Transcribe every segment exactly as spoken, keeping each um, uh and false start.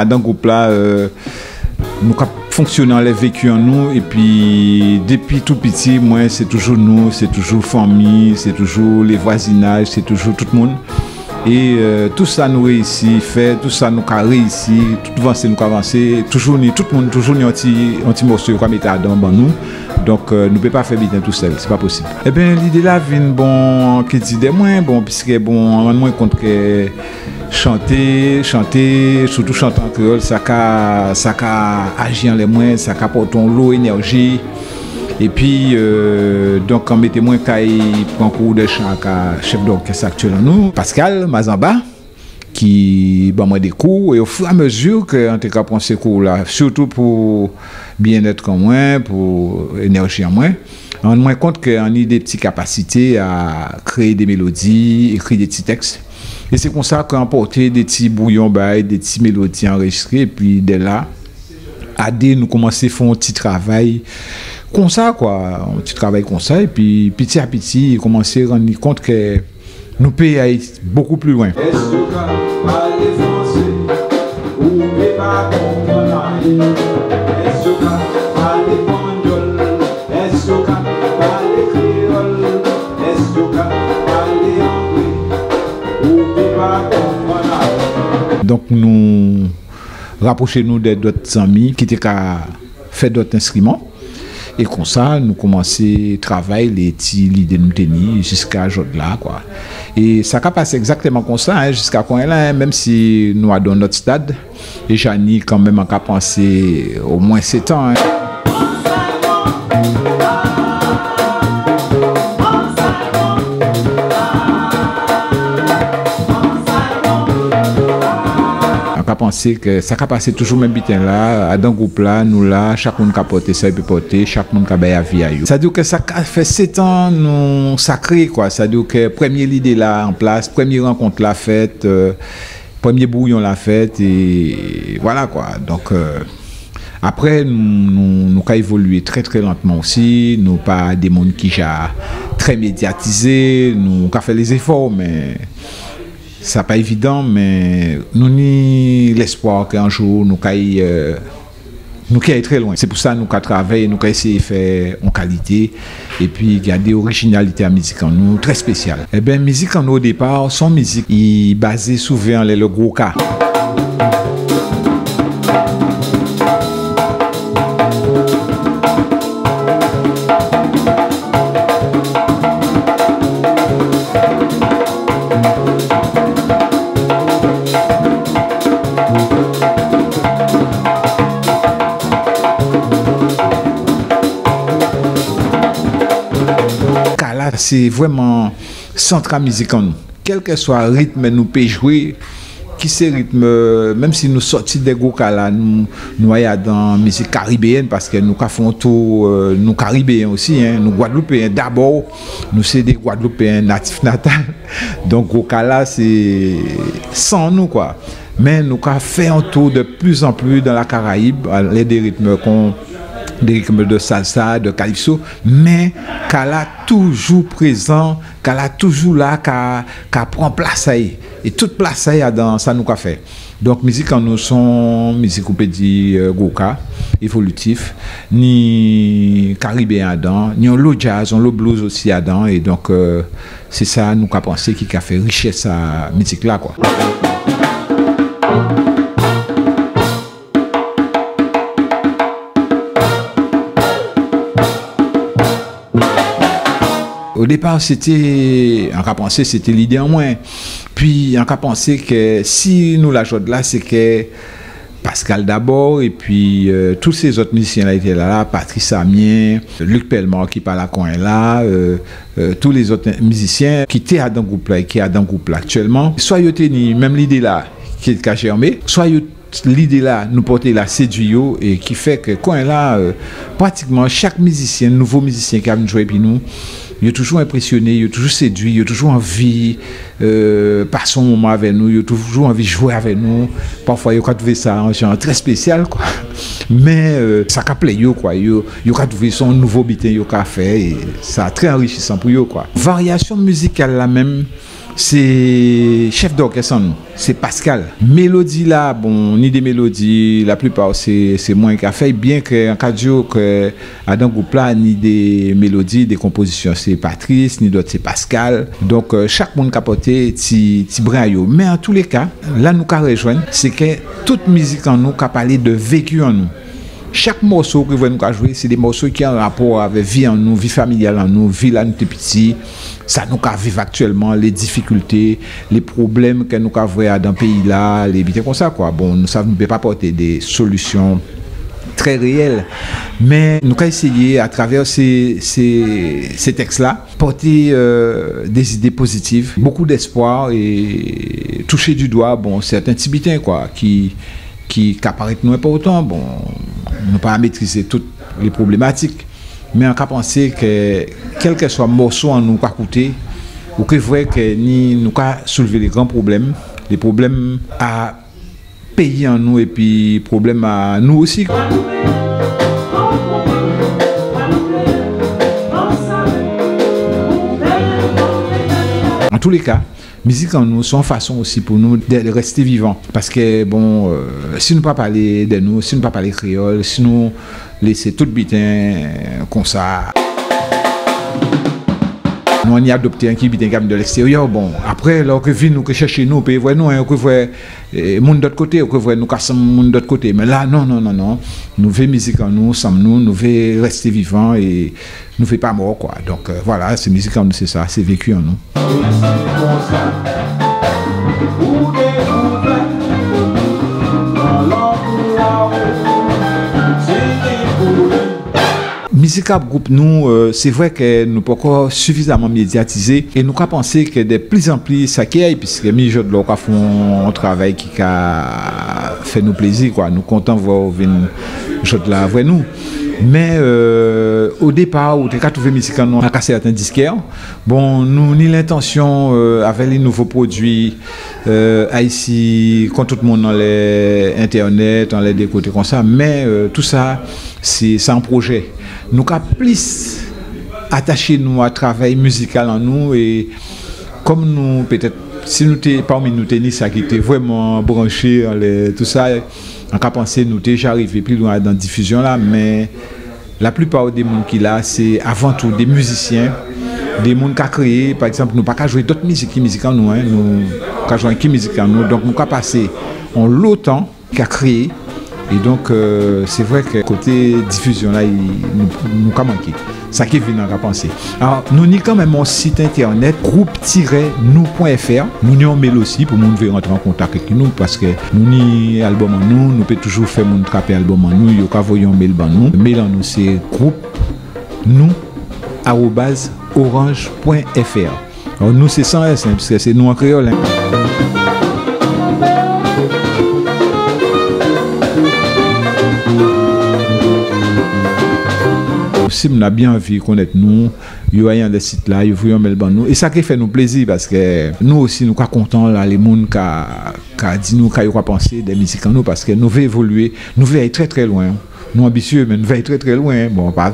Adan gwoup-la, euh, nou ka fonksyoné anlè véki an nou, épi dépi tou piti, mwen, sé toujou nou, sé toujou fanmi, sé toujou lé vwazinaj, sé toujou tout moun. É, euh, tout sa nou réyisi fè, tout sa nou ka réyisi, tout vansé nou ka vansé, toujou ni tout moun, toujou ni on ti, on ti mòso yo ka mété adan ban nou. Donk, euh, nou pé pa fè biten tousèl, sé pa posib. Ében, lidé-la vin, bon, ki di dè mwen, bon, piskè, bon, an rann mwen kont kè chanté, chanté, sitou chanté an kréyòl, sa ka, sa ka aji anlè mwen, sa ka pòté on lo énèji. Épi, euh, donk, an mété mwen kay pran kou dè chan ak chèf dòkès aktyèl an nou, Pascal Mazamba, ki ban mwen dé kou, é ofiramézi kè an té ka pran sé kou-la, sitou pou byennèt an mwen, pou énèji an mwen, an rann mwen kont kè an ni dé ti kapasité a kréyé dé mélodi, ékri dé ti tèks. É sé konsa kè an pòté dé ti bouyon bagay, dé ti mélodi anréjistré, épi dè la, a dé, nou koumansé fè on ti travay konsa, kwa, on ti travay konsa, épi piti a piti, koumansé rann li kont kè nou pé ay bokou pli lwen. Èske ou ka palé fransé? Ou pé pa konprann ayen. Èske ou ka palé panyòl? Èske ou ka palé kréyòl? Èske ou ka palé anglé? Ou pé pa konprann ayen. Donk, nou rapwoché nou dè dòt zanmi ki té ka fè dòt enstriman. É konsa, nou koumansé travay lé ti lidé nou té ni jiska jòdla, kwa. É sa ka pasé ègzaktèman konsa, en, jiska kounyé-la, en, menm si nou adan on lòt stad, é ja ni kanmenm, an ka pansé, omwen sèt an, en. An ka pansé kè sa ka pasé toujou menm biten-la, adan gwoup-la, nou la, chak moun ka pòté sa i pé pòté, chak moun ka bay avi a yo. Sa di kè sa ka fè sèt an nou sakré, kwa. Sa di kè prèmyé lidé-la an plas, prèmyé rankont-la fèt, euh, prèmyé bouyon-la fèt, é vwala, kwa. Donk, euh, apré, nou, nou, nou ka évolyé trè, trè lantman osi, nou pa dé moun ki ja trè médyatizé, nou ka fè lézéfò, mé sa pa évidan, mé nou ni lèspwa kè on jou nou kay, euh, nou kay ay trè lwen. Sé pou sa nou ka travay, nou ka éséyé fè on kalité, épi gadé orijinalité a mizik an nou, trè spésyal. Ében, mizik an nou, o dépa, sé on mizik ki bazé souvan anlè lè gwoka. Gwoka-la, sé vrèman sant a mizik an nou. Kèlkèswa ritm nou pé jwé, ki sé ritm, menm si nou sòti dè gwoka-la, nou, nou ay adan mizik karibéyèn, paskè nou ka fè on tou, euh, nou karibéyen osi, en, nou gwadloupéyen dabò, nou sé dé gwadloupéyen natif natal. Donk, gwoka-la, sé san nou, kwa. Mé nou ka fè on tou dè pli an pli dan la Karayib, anlè dé ritm kon dé ritm dè salsa, dè kalipso, mé ka-la toujou prézan, ka-la toujou la, ka, ka pran plas a-y. É tout plas a-y adan sa nou ka fè. Donk, mizik an nou sé on mizik, ou pé di, euh, gwoka, évolitif, ni karibéyen adan, ni onlo djaz, onlo blues osi adan, é donk, euh, sé sa nou ka pansé ki ka fè richès a mizik-la, kwa. O dépa, sé té, an ka pansé, sé té lidé an mwen. Pi, an ka pansé kè si nou la jòdla, sé kè Pascal dabò, épi, euh, tout sé zòt mizisyen-la ki té la, la, Patrice Amiens, Luc Pellemard ki pa la konyéla, euh, euh, tout lé zòt mizisyen ki té adan gwoup-la é ki adan gwoup-la aktyèlman, swa yo té ni menm lidé-la ki té ka jèmé, swa yo lidé-la nou pòté la sédui yo, é ki fè kè konyéla, euh, pratikman chak mizisyen, nouvo mizisyen ki ka vin jwé épi nou, yo toujou enprésyoné, yo toujou sédui, yo toujou anvi, euh, pasé on moman avè nou, yo toujou anvi jwé avè nou. Pafwa yo ka twouvé sa on jan trè spésyal, kwa. Mé, euh, sa ka plè yo, kwa. Yo, yo ka twouvé sé on nouvo biten yo ka fè, é sa trè anrichisan pou yo, kwa. Varyasyon mizikal-la menm, Sé chèf dòkès an nou, sé Pascal. Mélodi-la, bon, ni dé mélodi, laplipa sé, sé mwen ki ka fè'y, byen ke an ka di'w ke adan gwoup-la, ni dé mélodi, dé konpozisyon sé Patrice, ni dòt sé Pascal. Donk, euh, chak moun ka pòté ti, ti bren a yo. Mé antouléka, la nou ka rèjwenn, sé ke tout mizik an nou ka palé dè véki an nou. Chak mòso ke ou vwè nou ka jwé, sé dé mòso ki an rapò avè vi an nou, vi familyal an nou, vi la nou té piti, sa nou ka viv aktyèlman, lé difikilté, lé pwoblèm ke nou ka vwè adan péyi-la, lé biten konsa, kwa. Bon, nou sav nou pé pa pòté dé solisyon trè réyèl, mé nou ka éséyé, atravè sé, sé, sé tèks-la, pòté, euh, dé zidé pozitiv, bokou d'èspwa é touché di dwa, bon, sèten ti biten, kwa, ki, ki ka parèt nou enpòtan. Bon, nou pa métrizé tout lé pwoblématik, mé an ka pansé ke, kèlkèswa mòso an nou ka kouté, ou ké vwè ke ni nou ka soulvé lé gran pwoblèm, lé pwoblèm a péyi an nou épi pwoblèm a nou osi. Antouléka, mizik an nou, sé on fason osi pou nou dè rèsté vivan. Paskè, bon, euh, si nou pa palé dè nou, si nou pa palé kréyòl, si nou lésé tout biten konsa, nou anni adopté anki biten ki ka vin dè lèstèryè. Bon, apré, lè ou ké vin, ou ké chèché nou, ou pé vwè nou, en, ou ké vwè, eh, moun dòt koté, ou ké vwè nou ka sanm moun dòt koté. Mé la, non, non, non, non. Nou vé mizik an nou, sanm nou, nou vé rèsté vivan é nou vé pa mò, kwa. Donk, euh, vwala, sé mizik an nou, sé sa, sé véki an nou. Mizik a gwoup nou, euh, sé vré ke nou pòkò sifizaman médyatizé é nou ka pansé ke dè plizanpli sa ké ay, piskè mi jòdla ou ka fè on travay ki ka fè nou plézi, kwa. Nou kontan vwè ou vin jòdla vwè nou. Mé, euh, o dépa, ou té ka twouvé mizik an nou an ka sèten diskè. Bon, nou ni lentansyon, euh, avè lé nouvo pwodui, euh, ayiti, kon tout moun anlè entènèt, anlè dé koté konsa, mé, euh, tousa, sé, sé on pwojé. Nou ka plis ataché nou a travay mizikal an nou é kòm nou, pétèt, si nou té, pami nou té ni sa ki té vrèman branché anlè tousa, an ka pansé nou té ja rivé pli lwen dan difizyon-la, mé laplipa dé moun ki la, sé avan tou dé mizisyen, dé moun ka kréyé. Pa ègzanp, nou pa ka jwé dòt mizik ki mizik an nou, en. Nou ka jwé ki mizik an nou. Donk, nou ka pasé onlo tan ka kréyé. É donk, euh, sé vré ke koté difizyon-la, i, nou, nou ka manké. Sa ki vin an ka pansé. Alò, nou ni kanmenm on sit entènèt, group tiré nou pwen F R. Nou ni on mail osi pou moun vé rantré an kontak èk nou, paskè nou ni albòm an nou, nou pé toujou fè moun trapé albòm an nou, yo ka voyé on mail ban nou. Mail an nou sé group nou arobaz orange pwen F R. Alò, nou sé san S, en, paskè sé nou an kréyòl, en. Si moun-la byen anvi konnèt nou, yo alé anlè sit-la, yo voyé on mail ban nou. É sa ké fè nou plézi, paskè nou osi, nou ka kontan, la, lé moun ka, ka di nou ka yo ka pansé dè mizik an nou, paskè nou vé évolyé, nou vé alé trè, trè lwen. Nou anbisyé, mé nou vé alé trè, trè lwen. Bon, pa,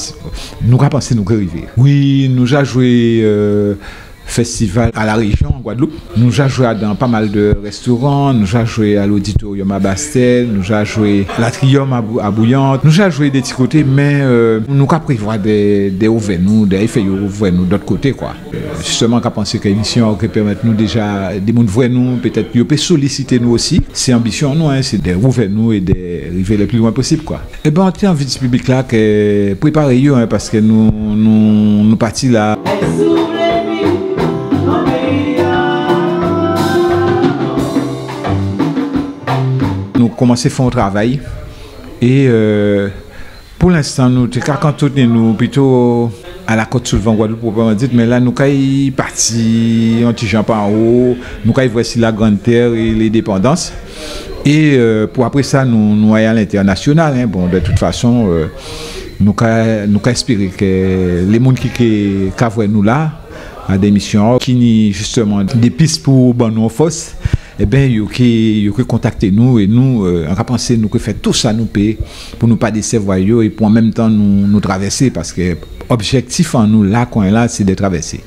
nou ka pansé nou ké rivé. Wi, nou ja jwé, euh, festival a la Réjyon, an Gwadloup. Nou ja jwé adan pa mal dè rèstoran, nou ja jwé a l'Auditorium a Bastèl, nou ja jwé l'Atrium a Bou-, a Bouillante, nou ja jwé dé ti koté, mé, euh, nou ka prévwa dè, dè ouvè nou, dè fè yo ouvè nou dòt koté, kwa. Euh, jistèman, an ka pansé ke émisyon-la ké pèmèt nou déja, dè moun vwè nou, pétèt yo pé solisité nou osi. Sé anbisyon nou, en, sé dè ouvè nou é dè rivé lè pli lwen posib, kwa. Ében, an té anvi di piblik-la ke préparé yo, en, paskè nou, nou, nou pati la. Nou koumansé fè on travay. É, euh, pou lenstan, nou té ka kantone nou pito a la Côte-sous-le-Vent, Gwadloup pwòpwèman dit, mé la nou kay pati on ti jan pa anwo, nou kay vwè si la Grande-Terre é Lendépandans. É, euh, pou apré sa, nou, nou ay a lentènasyonal, en. Bon, dè tout fason, euh, nou ka, nou ka èspéré ke lé moun ki, ki ka vwè nou la, a dé émisyon, ki ni jistèman dé pis pou ban nou fòs, ében, yo ké, yo ké kontakté nou é nou, euh, an ka pansé nou ké fè tou sa nou pé pou nou pa désèvwa yo é pou an menm tan nou, nou travèsé, paskè objèktif an nou la, konyéla, sé dè travèsé.